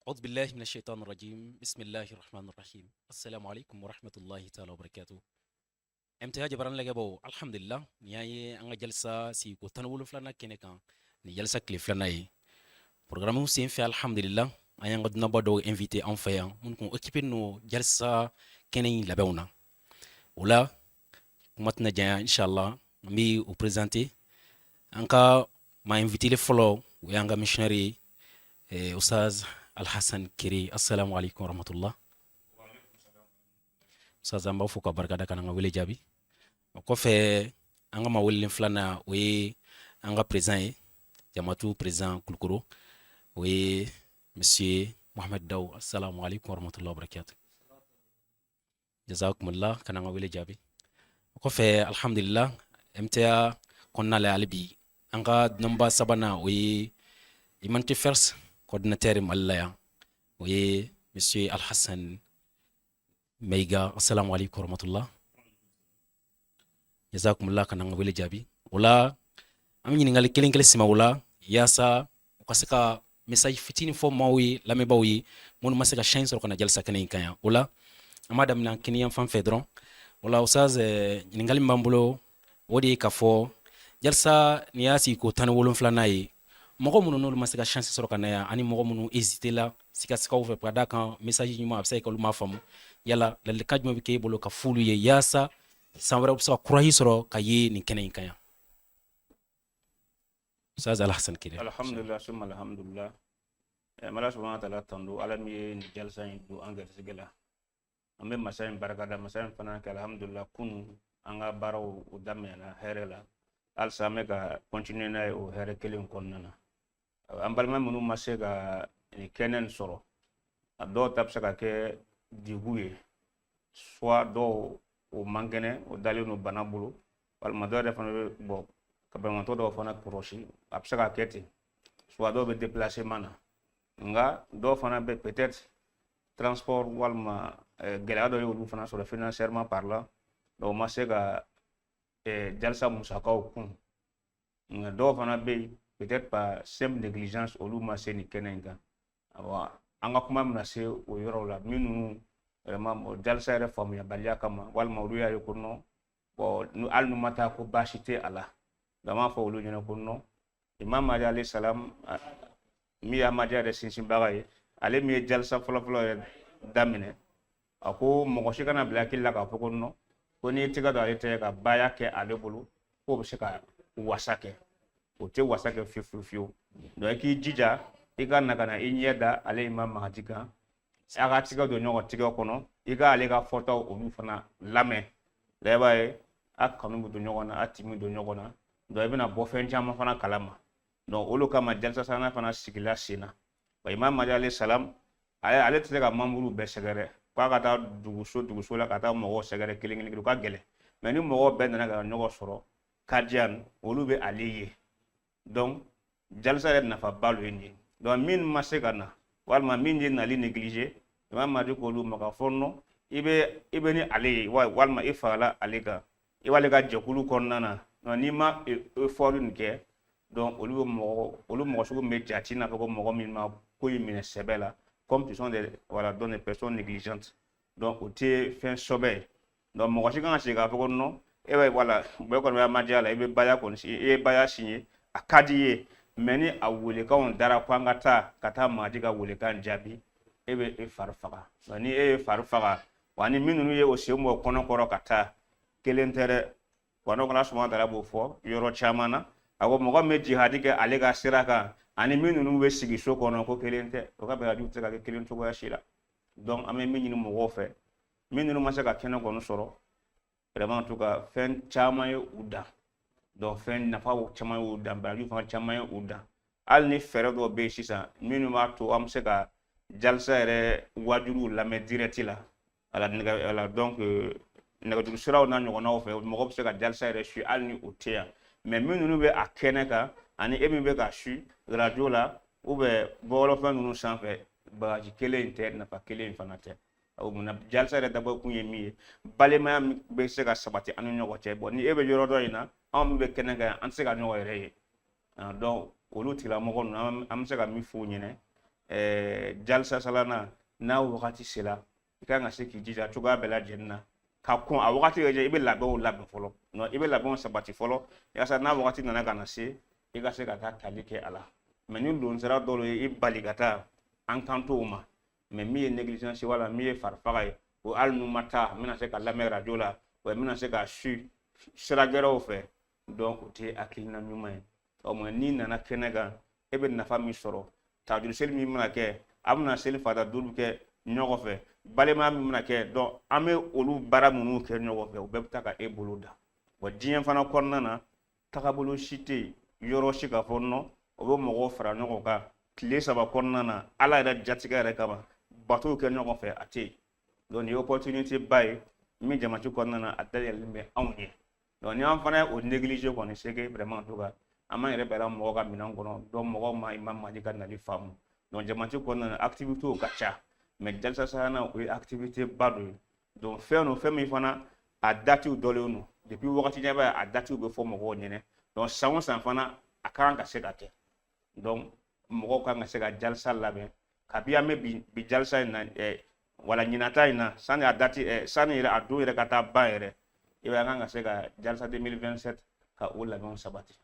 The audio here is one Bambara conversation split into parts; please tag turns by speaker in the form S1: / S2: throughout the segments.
S1: أعوذ بالله من الشيطان الرجيم، بسم الله الرحمن الرحيم. السلام عليكم ورحمة الله تعالى وبركاته. MTA jabaran lajɛbaw, alhamdulillah, nin y'a ye an ka jalisa sigiko 17nan kɛnɛ kan, ni jalisa tile filanan ye. Programme sen fɛ, alhamdulillah, an y'an ka dunanba dɔw invité an fɛ yan, minnu kun occupé no jalisa kɛnɛ in labɛnw na. O la, kuma tɛna janya, inshallah, an bɛ o présenter. An ka maa invité fɔlɔ, o y'an ka missionnaire ye, Ustaz Alhassan Kere. Assalamu alaikum warahmatullah. Ustaz, an b'a fɔ ka barikada ka n'an ka wele jaabi. O kɔfɛ, an ka maa welelen filanan, o ye an ka président ye, jamatu président Kulukoro, o ye monsieur Mohamed Daw. Assalamu alaikum warahmatullahi wabarakatuh. Jazakumullah ka n'an ka wele jaabi. O kɔfɛ, alhamdulillah, MTA kɔnɔna la hali bi, an ka dunanba sabanan, o ye Humanity First coordinateur Mali la yan, o ye monsieur Alhassan Meiga. Assalamu alaikum warahmatullah. Jazakumullah ka n'an ka wele jaabi. O la, an bɛ ɲininkali kelen kelen sima o la, yaasa u ka se ka message fitinin fɔ maaw ye, lamɛnbaaw ye, minnu ma se ka chance sɔrɔ ka na jalisa kɛnɛ in kan yan. O la, an b'a daminɛ kini yan fan fɛ dɔrɔn. O la, Ustaz, ɲininkali min b'an bolo, o de ye k'a fɔ jalisa nin y'a sigi ko 17nan ye, mɔgɔ minnu n'olu ma se ka chance sɔrɔ ka na yan, ani mɔgɔ minnu hésité la sikasikaw fɛ, ka d'a kan message ɲuman, a bɛ se ka kɛ olu m'a faamu, yala ladilikan jumɛn bɛ k'e bolo ka f'olu ye, yaasa san wɛrɛ u bɛ se ka courage sɔrɔ ka ye nin kɛnɛ in kan yan? Ustaz Alhassan Kere.
S2: Alhamdulillah summa alhamdulillah. Ala subhanahu wa ta'ala tando, Ala min ye nin jalisa in don an garisɛgɛ la. An bɛ masa in barikada, masa in fana kɛ. Alhamdulillah, kunu an ka baaraw o daminɛna hɛrɛ la, halisa an bɛ ka continuer n'a ye o hɛrɛ kelen kɔnɔna na. An balima minnu ma se ka nin kɛnɛ nin sɔrɔ, a dɔw ta bɛ se ka kɛ degun ye, soit dɔw o man kɛnɛ, o dalen don bana bolo, walima dɔw yɛrɛ fana bɛ bɔ ka banabaatɔ dɔw fana kɔlɔsi, a bɛ se ka kɛ ten, soit dɔw bɛ déplacement na. Nka dɔw fana bɛ, peut-être transport walima gɛlɛya dɔ ye olu fana sɔrɔ financièrement parlant, donc u ma se ka jalisa musakaw kun. Nka dɔw fana bɛ yen, peut-être par simple négligence, olu ma se nin kɛnɛ in kan. Awa, an ka kuma bɛna se o yɔrɔw la, minnu vraiment jalisa yɛrɛ faamuyabaliya kama, walima olu y'a ye ko non, bon, hali n'u ma taa, ko baasi tɛ a la. Donc an b'a fɔ olu ɲɛna ko non, Imam Mahdi alayhi salam, min ye Ahmadiyya yɛrɛ sinsinbaga ye, ale min ye jalisa fɔlɔfɔlɔ yɛrɛ daminɛ, a ko mɔgɔ si kana bila hakili la k'a fɔ ko non, ko n'i tɛgɛ don ale tɛgɛ ka baaya kɛ ale bolo, k'o bɛ se ka wasa kɛ. O tɛ wasa kɛ fiyewu fiyewu fiyewu. Donc i k'i jija, i ka na ka na i ɲɛ da ale Imam Mahdi kan, a ka tigɛ don ɲɔgɔn tigɛ kɔnɔ, i ka ale ka fɔtaw olu fana lamɛn. La, i b'a ye a kanu bɛ don ɲɔgɔn na, a timi don ɲɔgɔn na, donc i bɛna bɔ fɛn caman fana kalama. Donc olu kama, jalisa sabanan fana sigila sen na. Wa Imam Mahdi alayhi salam, ale tɛ se ka membre bɛɛ sɛgɛrɛ k'a ka taa duguso duguso la ka taa mɔgɔw sɛgɛrɛ kelen kelen, o ka gɛlɛn. Mais ni mɔgɔw bɛɛ nana ka ɲɔgɔn sɔrɔ Kadian, olu bɛ ale ye. Donc jalisa yɛrɛ nafaba lo ye nin ye. Donc min ma se ka na, walima min ye nali négliger, Imam Mahdi k'olu ma k'a fɔ non, i bɛ ni ale ye, walima i farala ale kan, i b'ale ka jɛkulu kɔnɔna na, n'i ma effort nin kɛ, donc olu bɛ mɔgɔ, olu mɔgɔ sugu min bɛ jate i n'a fɔ ko mɔgɔ min ma ko in minɛ sɛbɛ la, comme ce sont des, voilà, donc des personnes négligentes, donc o tɛ fɛn sɔbɛ ye. Donc mɔgɔ si kan ka sigi k'a fɔ ko non, e bɛ, voilà, bɛɛ kɔni bɛ Ahmadiyya la, i bɛ baya kɔni, i ye baya signé, a ka di i ye, mais ni a welekanw dara ko an ka taa ka taa Mahdi ka welekan jaabi, e bɛ e fari faga. Ni e ye fari faga, wa ni minnu ye o sen bɔ kɔnɔ kɔrɔ ka taa, kelen tɛ dɛ. Kuranɛ kɔnɔ, Subahana Taala b'o fɔ yɔrɔ caman na. A ko mɔgɔ min bɛ jihadi kɛ ale ka sira kan ani min ninnu bɛ sigi so kɔnɔ, ko kelen tɛ, o ka bagajiw tɛ se ka kɛ kelen cogoya si la. Donc an bɛ min ɲini mɔgɔw fɛ, min ninnu ma se ka kɛnɛ kɔni sɔrɔ, vraiment, en tout cas, fɛn caman ye u dan. Donc fɛn nafa caman y'u dan, baraji fana caman ye u dan. Hali ni fɛɛrɛ dɔw bɛ yen sisan minnu b'a to an bɛ se ka jalisa yɛrɛ wajuliw lamɛn direct la, ala nɛgɛ ala, donc nɛgɛjuru siraw n'a ɲɔgɔnnaw fɛ, mɔgɔ bɛ se ka jalisa yɛrɛ su hali ni o tɛ yan. Mais minnu bɛ a kɛnɛ kan ani e min bɛ ka su radio la ou bien bɔlɔlɔfɛn ninnu sanfɛ, bagaji kelen in tɛ, nafa kelen in fana tɛ. O munna jalisa yɛrɛ dabɔ kun ye min ye, balimaya bɛ se ka sabati an ni ɲɔgɔn cɛ. Bon, ni e bɛ yɔrɔ dɔ in na, anw min bɛ kɛnɛ kan yan, an tɛ se ka ɲɔgɔn yɛrɛ ye. Donc olu tigilamɔgɔ ninnu, an bɛ se ka min f'u ɲɛna, Jalsa salana n'a wagati sera, i kan ka se k'i jija cogoya bɛɛ lajɛlen na ka kɔn a wagati yɛrɛ. I bɛ labɛnw labɛn fɔlɔ, non, i bɛ labɛnw sabati fɔlɔ yaasa n'a wagati nana ka na se, i ka se ka taa tali kɛ a la. Mais ni lonsira dɔw ye i bali ka taa, an kan t'o ma. Mais min ye négligence wala min ye farifaga ye, o hali n'u ma taa, n bɛna se ka lamɛn radio la, wa n bɛna se ka su sira gɛrɛw fɛ, donc o tɛ hakilina ɲuman ye. Ɔ, mais n'i nana kɛnɛ kan, e bɛ nafa min sɔrɔ, tajuru seli min bɛna kɛ, an bɛna seli fada 5 kɛ ɲɔgɔn fɛ, balimaya min bɛna kɛ, donc an bɛ olu baara minnu kɛ ɲɔgɔn fɛ, o bɛɛ bɛ taa ka e bolo da. Wa diɲɛ fana kɔnɔna na, tagabolo si tɛ yen yɔrɔ si k'a fɔ non, o bɛ mɔgɔw fara ɲɔgɔn kan tile 3 kɔnɔna na, Ala yɛrɛ jatigɛ yɛrɛ kama, batow kɛ ɲɔgɔn fɛ, a tɛ yen. Donc nin ye opportunité ba ye min jamati kɔnɔna na, a dayɛlɛlen bɛ anw ye. Donc ni an fana ye o négliger kɔni, c'est que vraiment, en tout cas, an m'an yɛrɛ bila mɔgɔw ka minɛn kɔnɔ. Donc mɔgɔw ma Imam Mahdi ka nali faamu. Donc jamati kɔnɔna na, activité ka ca, mais jalsa salana, o ye activité ba dɔ ye. Donc fɛn don, fɛn min fana a datew dɔlen don depuis wagati jan, b'a ye a datew bɛ fɔ mɔgɔw ɲɛnɛ. Donc san o san fana, a kan ka se ka kɛ. Donc mɔgɔw kan ka se ka jalsa labɛn kabi an bɛ bi jalsa in na, wala ɲinata in na, sani a date sani yɛrɛ a don yɛrɛ ka taa ban yɛrɛ, i b'a ye an kan ka se ka jalsa 2027 ka o labɛnw sabati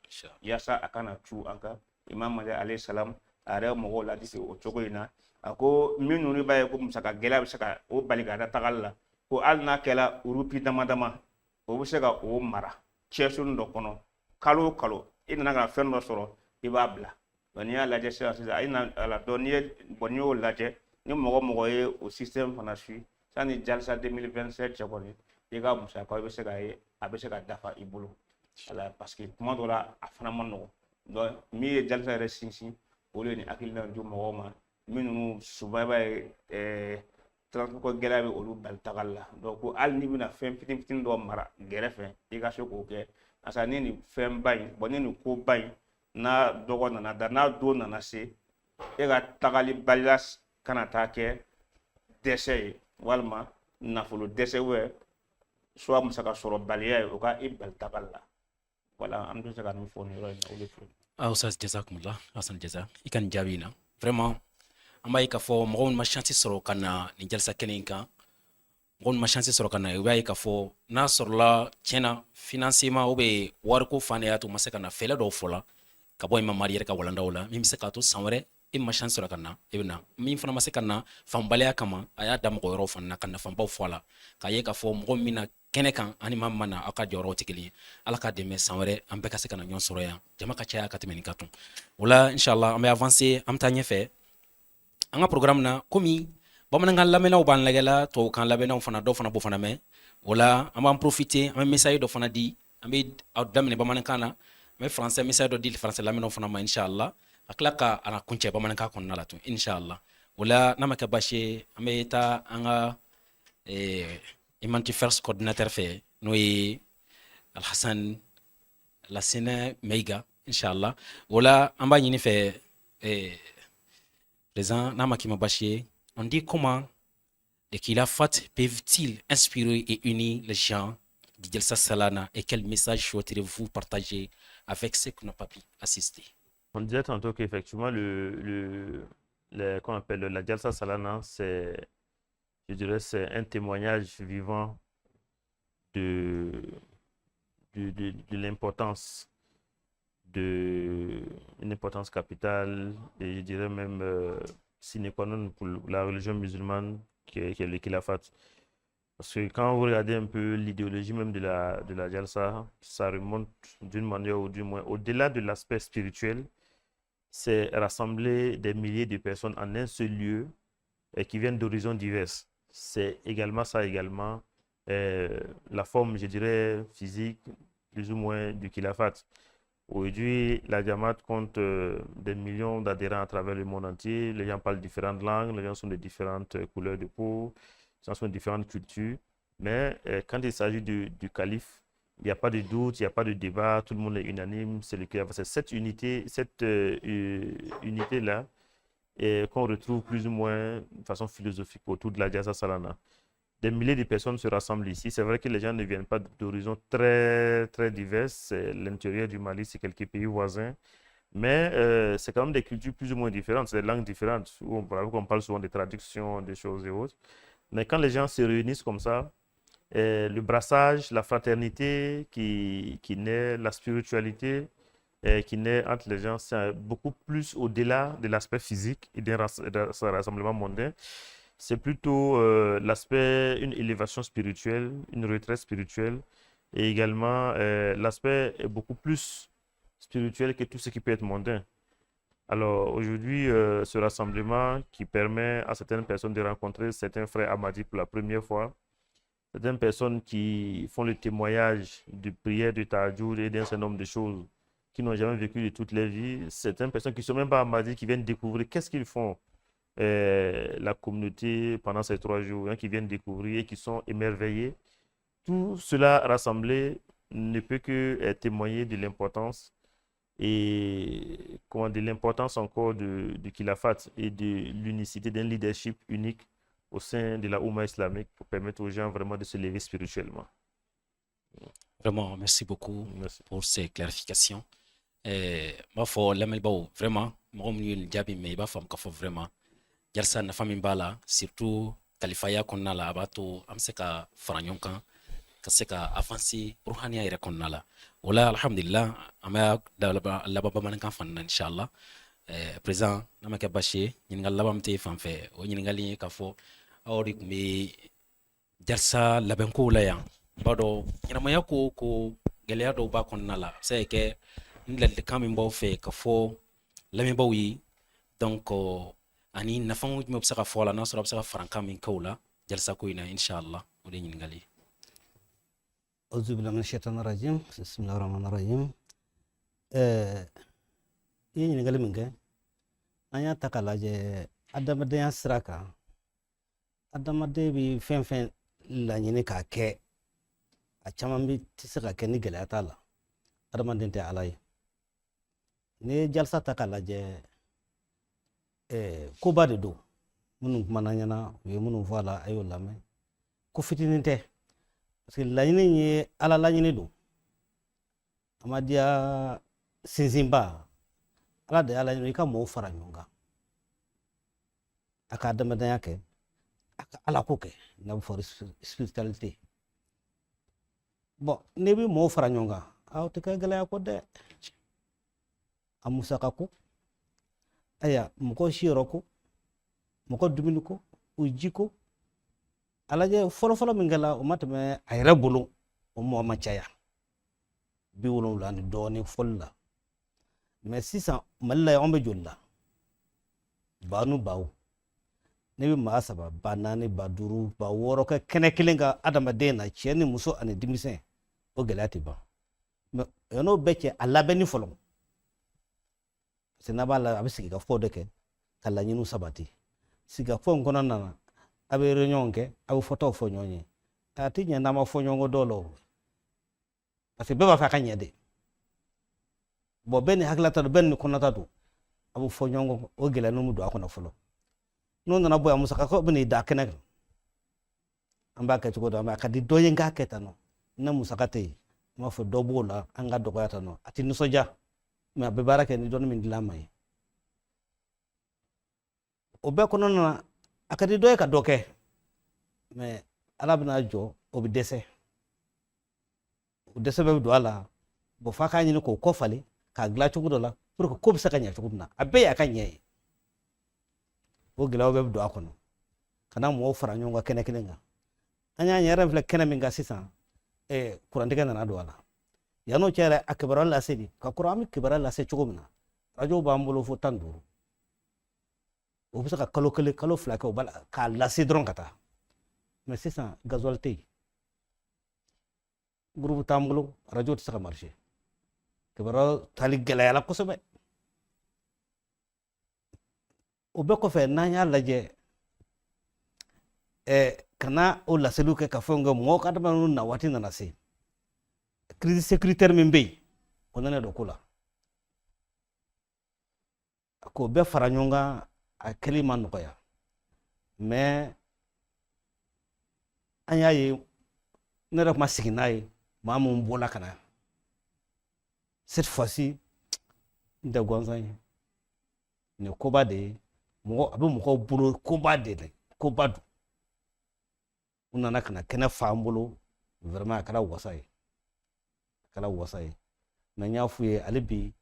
S2: yaasa a kana cu an kan. Imam Mahdi alayhi salam, a yɛrɛ mɔgɔw ladisi o cogo in na. A ko minnu b'a ye ko musaka gɛlɛya bɛ se ka o bali ka da tagali la, ko hali n'a kɛra rupi dama dama, o bɛ se ka o mara cɛsuni dɔ kɔnɔ, kalo o kalo i nana ka fɛn dɔ sɔrɔ, i b'a bila. Donc n'i y'a lajɛ sisan sisan, a ye na a la. Donc n'i ye, bon, n'i y'o lajɛ, ni mɔgɔ mɔgɔ ye o système fana suit, sani jalsa 2027 cɛ kɔni, i ka musaka i bɛ se ka ye, a bɛ se ka dafa i bolo. Wala parce que tuma dɔ la, a fana ma nɔgɔn. Donc min ye jalsa yɛrɛ sinsin, o de ye nin hakilina di mɔgɔw ma minnu souvent i b'a ye transport ko gɛlɛya bɛ olu bali tagali la. Donc ko hali n'i bɛna fɛn fitinin fitinin dɔ mara gɛrɛfɛ, i ka se k'o kɛ, parce que ni nin fɛnba in, bon, ni nin koba in n'a dɔgɔ nana da, n'a don nana se, e ka tagalibaliya kana taa kɛ dɛsɛ ye, walima nafolo dɛsɛ, soit musaka sɔrɔbaliya ye, o ka i bali tagali la. Voilà, an bɛ se ka min fɔ nin yɔrɔ in na, o de filɛ.
S1: Ah, Oustaz, jazakumullah hasan jaza i ka nin jaabi in na. Vraiment, an b'a ye k'a fɔ mɔgɔw minnu ma chance sɔrɔ ka na nin jalisa kɛnɛ in kan, mɔgɔ minnu ma chance sɔrɔ ka na, i b'a ye k'a fɔ n'a sɔrɔla tiɲɛna financement ou bien wariko fan de y'a to u ma se ka na, fɛɛrɛ dɔw fɔ la ka bɔ Imam Mahdi yɛrɛ ka walandaw la, min bɛ se k'a to san wɛrɛ e ma chance sɔrɔ ka na, e bɛ na. Min fana ma se ka na fanbaliya kama, a y'a da mɔgɔ wɛrɛw fana na ka nafabaw fɔ a la, k'a ye k'a fɔ mɔgɔ min na kɛnɛ kan ani maa min ma na, aw ka jɔyɔrɔw tɛ kelen ye. Ala k'a dɛmɛ, san wɛrɛ an bɛɛ ka se ka na ɲɔgɔn sɔrɔ yan, jama ka caya ka tɛmɛ nin kan tun. O la, inshallah, an bɛ avancer, an bɛ taa ɲɛfɛ an ka programme na. Komi bamanankan lamɛnnaw b'an lajɛla, tubabukan lamɛnnaw fana, dɔw fana b'o fana mɛn, o la an b'an profiter, an bɛ message dɔ fana di. An bɛ aw daminɛ bamanankan na, an bɛ français message dɔ di français lamɛnnaw fana ma, inshallah, ka tila ka a kuncɛ bamanankan kɔnɔna la tun, inshallah. O la, n'a ma kɛ baasi ye, an bɛ taa an ka Humanity First coordinateur fɛ, n'o ye Alhassan Lassina Meiga, inshallah. O la, an b'a ɲini fɛ, président, n'a ma k'i ma baasi ye, on dit: comment le Khilafat peuvent-ils inspirer et unir les gens du Jalsa Salana et quel message souhaiterez-vous partager avec ceux qui n'ont pas pu assister?
S3: On disait tantôt qu'effectivement, qu'on appelle la Jalsa Salana, c'est, je dirais, c'est un témoignage vivant de l'importance, une importance capitale, et je dirais même sine qua non pour la religion musulmane qui est le Khilafat. Parce que quand vous regardez un peu l'idéologie même de la Jalsa, ça remonte d'une manière ou du moins, au-delà de l'aspect spirituel, c'est rassembler des milliers de personnes en un seul lieu et qui viennent d'horizons divers. C'est également ça, également, la forme, je dirais, physique, plus ou moins, du Khilafat. Aujourd'hui, la Jamaat compte des millions d'adhérents à travers le monde entier. Les gens parlent différentes langues, les gens sont de différentes couleurs de peau, les gens sont de différentes cultures. Mais quand il s'agit du calife, il n'y a pas de doute, il n'y a pas de débat, tout le monde est unanime, c'est le khilafat. C'est cette unité-là qu'on retrouve plus ou moins de façon philosophique autour de la Jalsa Salana. Des milliers de personnes se rassemblent ici. C'est vrai que les gens ne viennent pas d'horizons très, très divers. C'est l'intérieur du Mali, c'est quelques pays voisins. Mais c'est quand même des cultures plus ou moins différentes, c'est des langues différentes, où on parle souvent de traductions, des choses et autres. Mais quand les gens se réunissent comme ça, le brassage, la fraternité qui naît, la spiritualité qui naît entre les gens, c'est beaucoup plus au-delà de l'aspect physique et d'un rassemblement mondain. C'est plutôt l'aspect, une élévation spirituelle, une retraite spirituelle, et également l'aspect est beaucoup plus spirituel que tout ce qui peut être mondain. Alors aujourd'hui, ce rassemblement qui permet à certaines personnes de rencontrer certains frères Ahmadis pour la première fois, certaines personnes qui font le témoignage de prières, de tahajjud et d'un certain nombre de choses qui n'ont jamais vécu de toute leur vie, certaines personnes qui ne sont même pas Ahmadis, qui viennent découvrir qu'est-ce qu'ils font la communauté pendant ces 3 jours, hein, qui viennent découvrir et qui sont émerveillés. Tout cela rassemblé ne peut que témoigner de l'importance et comment, de l'importance encore du Khilafat et de l'unicité d'un leadership unique au sein de la Oumma islamique pour permettre aux gens vraiment de se lever spirituellement.
S1: Vraiment, merci beaucoup
S3: Merci.
S1: Pour ces clarifications. N b'a fɔ lamɛnbaaw, vraiment, mɔgɔ minnu ye nin jaabi mɛn, i b'a faamu k'a fɔ vraiment jalsa nafa min b'a la, surtout kalifaya kɔnɔna la, a b'a to an bɛ se ka fara ɲɔgɔn kan ka se ka avancer ruhaniya yɛrɛ kɔnɔna la. O la, alhamdulillah, an bɛ laban bamanankan fana na, inshallah. Président, n'a ma kɛ basi ye, ɲininkali laban min tɛ fan fɛ, o ɲininkali ye k'a fɔ aw de tun bɛ jalsa labɛnkow la yan. N b'a dɔn ɲɛnamaya ko ko gɛlɛya dɔw b'a kɔnɔna la, a bɛ se ka kɛ ni ladilikan min b'aw fɛ ka fɔ lamɛnbaaw ye, donc ani nafa jumɛn bɛ se ka fɔ a la, n'a sɔrɔ a bɛ se ka farankan min kɛ o la jalsa ko in na, inshallah. O de ye ɲininkali ye.
S4: أعوذ بالله من الشيطان الرجيم بسم الله الرحمن الرحيم. I ye ɲininkali min kɛ, an y'a ta k'a lajɛ adamadenya sira kan, adamaden bɛ fɛn fɛn laɲini k'a kɛ, a caman bɛ tɛ se ka kɛ ni gɛlɛya t'a la. Adamaden tɛ Ala ye. N'i ye jalisa ta k'a lajɛ, koba de don. Minnu kumana ɲɛna, u ye minnu fɔ a la, a y'o lamɛn. Ko fitinin tɛ, parce que laɲini ye Ala laɲini don. Amadiya sinsinba, Ala de y'a laɲini i ka mɔgɔw fara ɲɔgɔn kan, a ka adamadenya kɛ, a ka Ala ko kɛ, n'a bɛ fɔ spiritualité. Bon, n'i bɛ mɔgɔw fara ɲɔgɔn kan, aw tɛ kɛ gɛlɛya kɔ dɛ. A musaka ko, ayiwa, mɔgɔ siyɔrɔ ko, mɔgɔ dumuni ko, o ji ko, a lajɛ fɔlɔfɔlɔ min kɛla, o ma tɛmɛ a yɛrɛ bolo, o mɔgɔ ma caya 70 ni dɔɔnin fɔli la. Mais sisan Mali la yan, anw bɛ joli la? Ba nu baw, ne bɛ maa saba, ba naani, ba duuru, ba wɔɔrɔ kɛ kɛnɛ kelen kan adamaden na, cɛ ni muso ani denmisɛn, o gɛlɛya tɛ ban. Mais yan'o bɛɛ cɛ, a labɛnni fɔlɔ, parce que n'a b'a la, a bɛ sigikafɔ de kɛ ka laɲiniw sabati. Sigikafɔ in kɔnɔna na, a bɛ réunion kɛ, a bɛ fɔtaw fɔ ɲɔgɔn ye. A tɛ ɲɛ n'an ma fɔ ɲɔgɔn kɔ dɔw la o, parce que bɛɛ b'a fɛ a ka ɲɛ de. Bon, bɛɛ ni hakilata don, bɛɛ ni kɔnɔta don, a bɛ fɔ ɲɔgɔn kɔ, o gɛlɛya ninnu bɛ don a kɔnɔ fɔlɔ. N'o nana bɔ yan, musaka ko bɛ n'i da kɛnɛ kan, an b'a kɛ cogo dɔ, a ka di dɔ ye n k'a kɛ tan nɔ, ne musaka tɛ yen, n b'a fɔ dɔ b'o la, an ka dɔgɔya tan nɔ, a tɛ nisɔndiya, mais a bɛ baara kɛ ni dɔnni min dilan ma ye. O bɛɛ kɔnɔna na, a ka di dɔ ye ka dɔ kɛ, mais Ala bɛna jɔ, o bɛ dɛsɛ, o dɛsɛ bɛɛ bɛ don a la. Bon, f'a k'a ɲini k'o kɔ falen k'a dilan cogo dɔ la pour que ko bɛ se ka ɲɛ cogo min na, a bɛɛ y'a ka ɲɛ ye. O gɛlɛyaw bɛɛ bɛ don a kɔnɔ ka na mɔgɔw fara ɲɔgɔn kan kɛnɛ kelen kan. An y'an yɛrɛ filɛ kɛnɛ min kan sisan, kurantigɛ nana don a la. Yann'o cɛ yɛrɛ, a kibaruya lase de ka kɔrɔ. An bɛ kibaruya lase cogo min na, arajow b'an bolo fo 15, o bɛ se ka kalo kelen, kalo 2 kɛ, o b'a la k'a lase dɔrɔn ka taa. Mais sisan gasoil tɛ yen, groupe t'an bolo, arajo tɛ se ka marcher, kibaruya tali gɛlɛyara kosɛbɛ. O bɛɛ kɔfɛ, n'an y'a lajɛ, ka na o laseliw kɛ ka fɛnw kɛ, mɔgɔw ka adamadenw na waati nana se, crise sécuritaire min bɛ yen, o nana don ko la, k'o bɛɛ fara ɲɔgɔn kan, a kɛli ma nɔgɔya. Mais an y'a ye, ne yɛrɛ kuma sigi n'a ye, maa mun bɔla ka na cette fois-ci. N tɛ gansan ye, nin ye koba de ye. Mɔgɔ a bɛ mɔgɔw bolo, koba de dɛ, koba don. U nana ka na kɛnɛ fa an bolo, vraiment a kɛra wasa ye, a kɛra wasa ye. Mais n y'a f'u ye hali bi,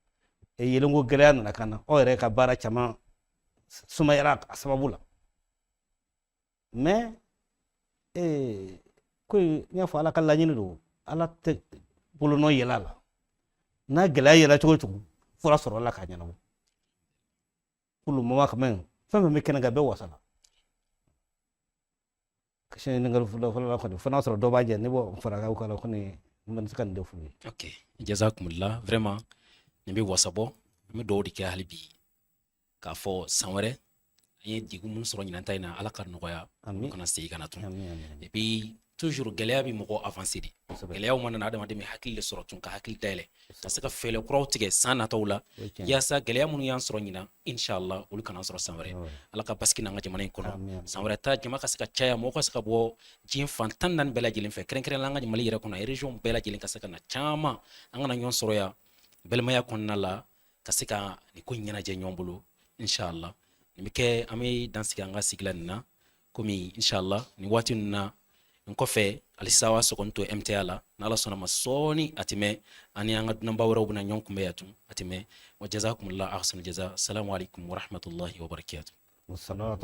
S4: e yelenko gɛlɛya nana ka na, aw yɛrɛ ka baara caman sumayara a sababu la. Mais ee, ko in, n y'a fɔ, Ala ka laɲini don, Ala tɛ bolonɔ yɛlɛ a la. N'a gɛlɛya yɛlɛ cogo o cogo, fura sɔrɔla k'a ɲɛnabɔ. Pour le moment quand même, fɛn fɛn bɛ kɛnɛ kan, bɛɛ wasala. Question ɲininkali fɔlɔ fɔlɔ la kɔni, fo n'a sɔrɔ dɔ b'a jɛ, ne b'o fara aw kan kɔni, n bɛ se ka nin de f'u ye.
S1: Ok, jazakumullah. Vraiment nin bɛ wasabɔ. An bɛ dugawu de kɛ hali bi k'a fɔ san wɛrɛ, an ye degun mun sɔrɔ ɲinan ta in na, Ala ka nɔgɔya,
S4: Ami.
S1: kana segin ka na tun.
S4: Ami, ami.
S1: Et puis toujours, gɛlɛya bɛ mɔgɔ avancer de.
S4: Kosɛbɛ.
S1: Gɛlɛyaw mana na, adamaden bɛ hakili de sɔrɔ tun, ka hakili dayɛlɛ, ka se ka fɛɛrɛ kuraw tigɛ san nataw la,
S4: O ye tiɲɛ ye.
S1: yaasa gɛlɛya minnu y'an sɔrɔ ɲinan, inshallah, olu kana sɔrɔ san wɛrɛ. Ala ka basigi n'an ka jamana in kɔnɔ.
S4: Ami, ami.
S1: San wɛrɛ ta, jama ka se ka caya, mɔgɔ ka se ka bɔ diɲɛ fan 14 bɛɛ lajɛlen fɛ, kɛrɛnkɛrɛnnenya la an ka Mali yɛrɛ kɔnɔ, région bɛɛ lajɛlen ka se ka na caman, an kana ɲɔgɔn sɔrɔ yan balimaya kɔnɔna la, ka se ka nin ko in ɲɛnajɛ ɲɔgɔn bolo, inshallah. Nin bɛ kɛ, an bɛ dan sigi an ka sigila nin na komi inshallah nin waati ninnu na n kɔfɛ halisa wa sɔgɔni to MTA la. N'Ala sɔnna ma, sɔɔni a tɛ mɛn, ani an ka dunanba wɛrɛw bɛna ɲɔgɔn kunbɛn yan tun, a tɛ mɛn. Wa jazakumullah ahsanu jaza. Assalamu alaikum wa rahmatullahi wa barakatuh.
S4: Wasalamu.